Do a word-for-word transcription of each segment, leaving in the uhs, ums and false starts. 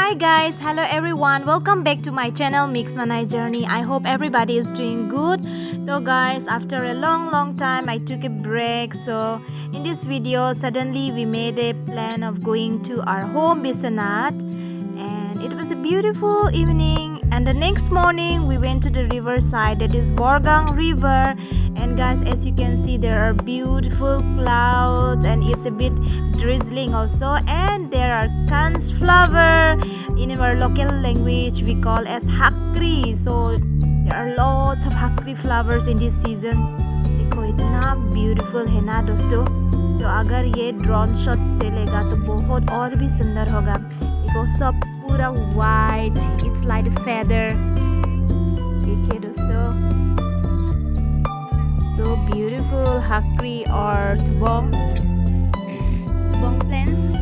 Hi guys, hello everyone. Welcome back to my channel Mix Manai Journey. I hope everybody is doing good. So guys, after a long long time I took a break. So in this video, suddenly we made a plan of going to our home Biswanath, and it was a beautiful evening. And the next morning we went to the riverside, that is Borgang River. And guys, as you can see, there are beautiful clouds and it's a bit drizzling also. And there are conch flower, in our local language we call as hakri. So there are lots of hakri flowers in this season. देखो इतना ब्यूटीफुल है ना दोस्तों. तो अगर ये drone shot चलेगा तो बहुत और भी सुंदर होगा. देखो सब पूरा white, it's like a feather. देखिए दोस्तों, so beautiful, hakri or tubong, tubong plants.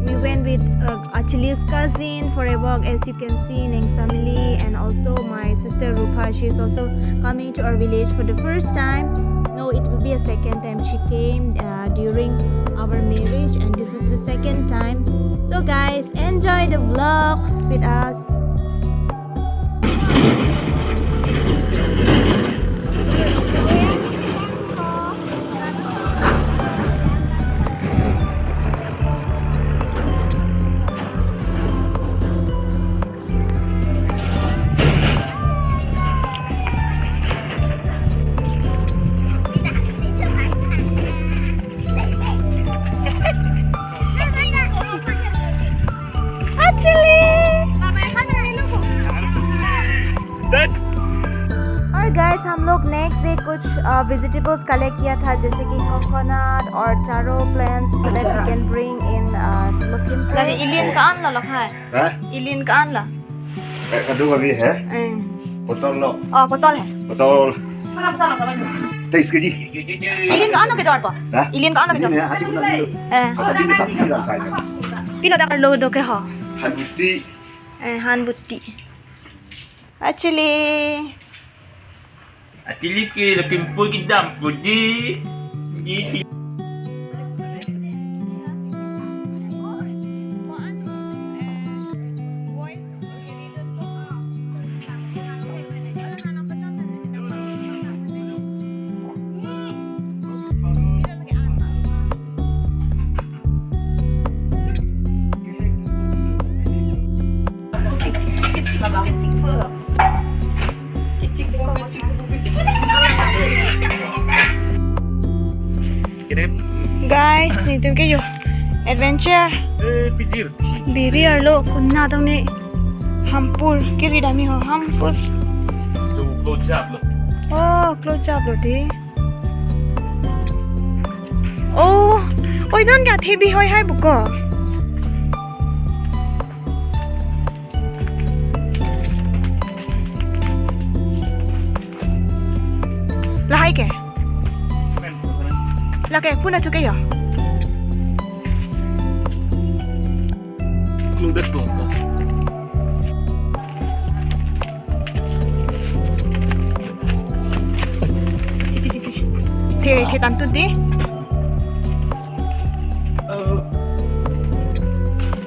We went with uh, Achili's cousin for a walk. As you can see, Neng Samili and also my sister Rupa, she is also coming to our village for the first time. No, it will be a second time she came uh, during our marriage, and this is the second time. So guys, enjoy the vlogs with us. और गाइस, हम लोग next day कुछ vegetables collect किया था, जैसे कि कोकोनट और चारो plants, so that we can bring in Lakhimpur. Ilin ka-an lo lok hai? Ha? Ilin ka-an lo? Eh, kadung abi hai. Eh. Potol lo. Oh, potol hai. Potol. Teis keji. Ilin ka-an lo kejor po? Ha? Ilin ka-an lo kejor? Ilin ya, hachi kuna dulu. Eh. Kata dulu sab sini lang saya. Pilo dak lo do ke ho? Hanbuti. Eh, hanbuti. Achili. Achili ke Lukhimpur kedam pudi. Di Guys, netum ke yo adventure. Eh, pijir. Biri arlo kunna tong ne hampur kiri dami ho hampur. Yo, close up lo. Oh, close up lo de. Oh, oi don ga thebi hoi hai buko. Lahai ke? Lake puna chuke yo. Included to. Si, si, si, si. The, the tantun de.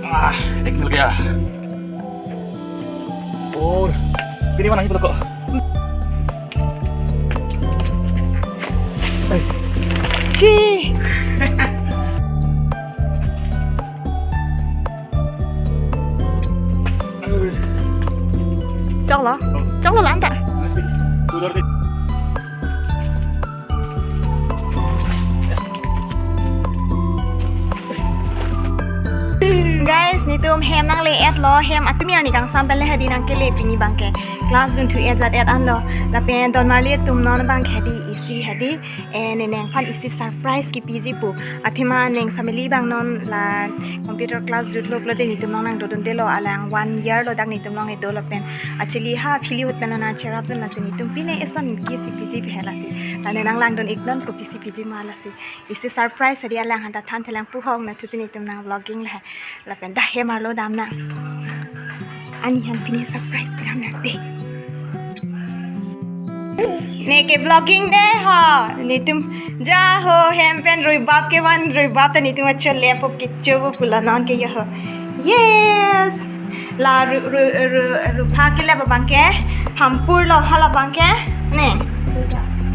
Ah, ek mil gaya. और फिर बना ही पता. Chi. Choklo? Choklo la anta. Guys, netum hem nangle-et lo, hem atum arni kangsam pen le hadi nangkele pini abangke. Class dun thu et jat et an lo. Lapen don marli atum non abangke hadi isi hadi. Eh, ne neng aphan isi surprise kipiji pu. Athema Neng Samili abang non la computer class dut lo pulote netum along nangdodunde lo, alang one year lo dak netum along kedo lapen. Achili ha phili ahut pen lo nangcherap dun lasi netum pine eson gift kipiji pu he lasi. La ne nanglangdun ik non kopisi piji ma lasi. Isi surprise hadi alang aphan ta than thelang pu hong na thusi netum nang vlogging le. Lapen dah hem arlo dam nang. Ani aphan pine surprise pidam nang de. Ne ke vlogging de ho. Netum ja ho hem pen ruibap kevan, ruibap ta netum acho lepo kecho pu la non ke yo ho. Yes. La ru, ru, ru, rupha kelep abang ke. Hampur lo hala abang ke. Ne.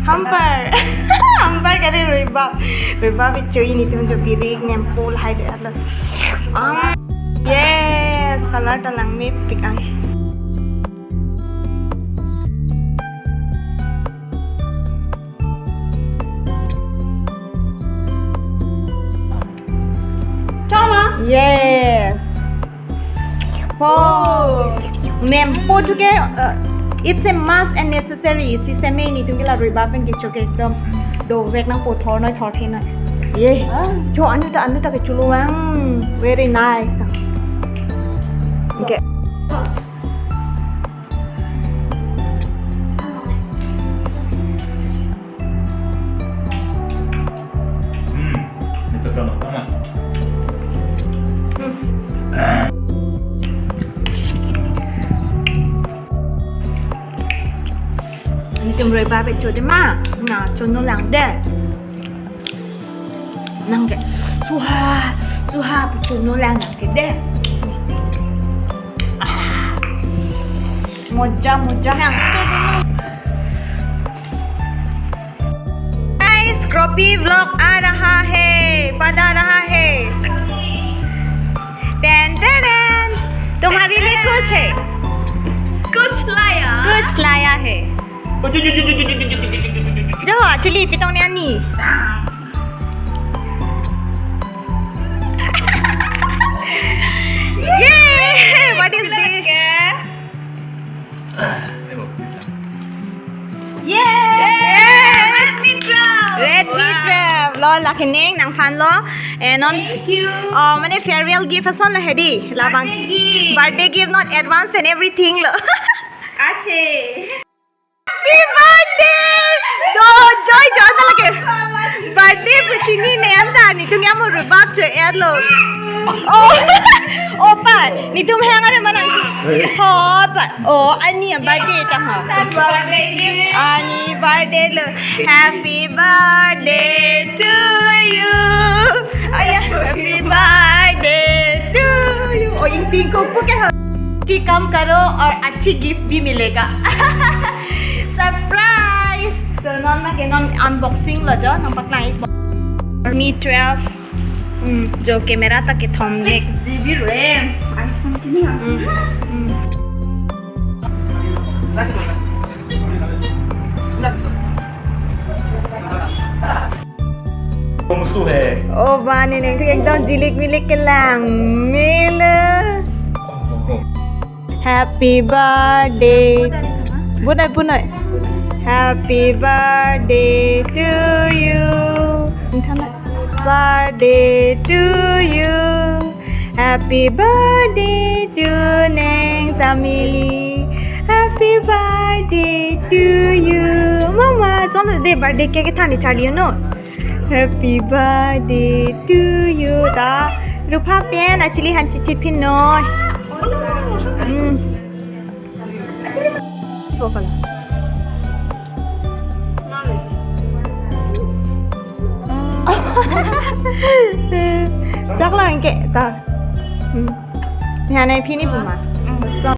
Hampar. Hampar kali ruibap. Ruibap icho ini tum jo birik nempol hai de alo. Ah. Yes, color ta langmepik an. Choma? Yes. Oh. Nempo chuke, uh, it's a must and necessary. Si seme ini tum ke la ruibap pen kecho ke ekdom dovek nangpo, thornoi thorthenoi. Ye. Ah. Cho anu ta, anu ta kecho lo vang. Very nice. Okay. Hmm, ito to, tama. Ini tum ruibap pe cho de ma. Na, cho no lang de. Nang ke suha, suha pu cho no lang nang ke de. Ah. Moja, moja. Guys, Kropi vlog aa raha hai, pada raha hai. Ten, ten, ten. तुम्हारे लिए कुछ है। कुछ लाया। कुछ लाया है। Jo, chili, pitong ni ani. Yay! What is this? Yay! Redmi twelve. Redmi twelve. Lo, lake ning nangphan lo. Eh, non. Thank you. Oh, mane farewell gift ason lo hedi. Labang. Birthday gift. Birthday gift, not advance and everything lo. Ache. Happy birthday! Do, joy, joy ta lake. Birthday pu chini ne anta, netum ya mo ruibap cho-et lo. Oh, oh pa, netum hang are manang. Ho pa, oh, ani birthday ta ha. Ani birthday lo. Happy birthday to you. Aya, happy birthday to you. Oh, Ingti ko pu ke ha. अच्छी काम करो और अच्छी गिफ्ट भी मिलेगा। Surprise! So, non ma ke non unboxing lo jo, non paklang ik. Mi twelve. Hmm, jo camera ta kethom nek. Six GB RAM. iPhone kini asa. Hmm, hmm. Kung su hai. Oh, ba, nening tu ekdom jilik milik kelang mele. Happy birthday. Punoi, punoi. Happy birthday to you. Birthday to you. Happy birthday to Neng Samili. Happy birthday to you. Mama, son de birthday cake than charli no. Happy birthday to you. Ta, Rupha pen actually han chichi phin noi. Hmm. Chak lang ke ta. Hmm. Nihana pini puma.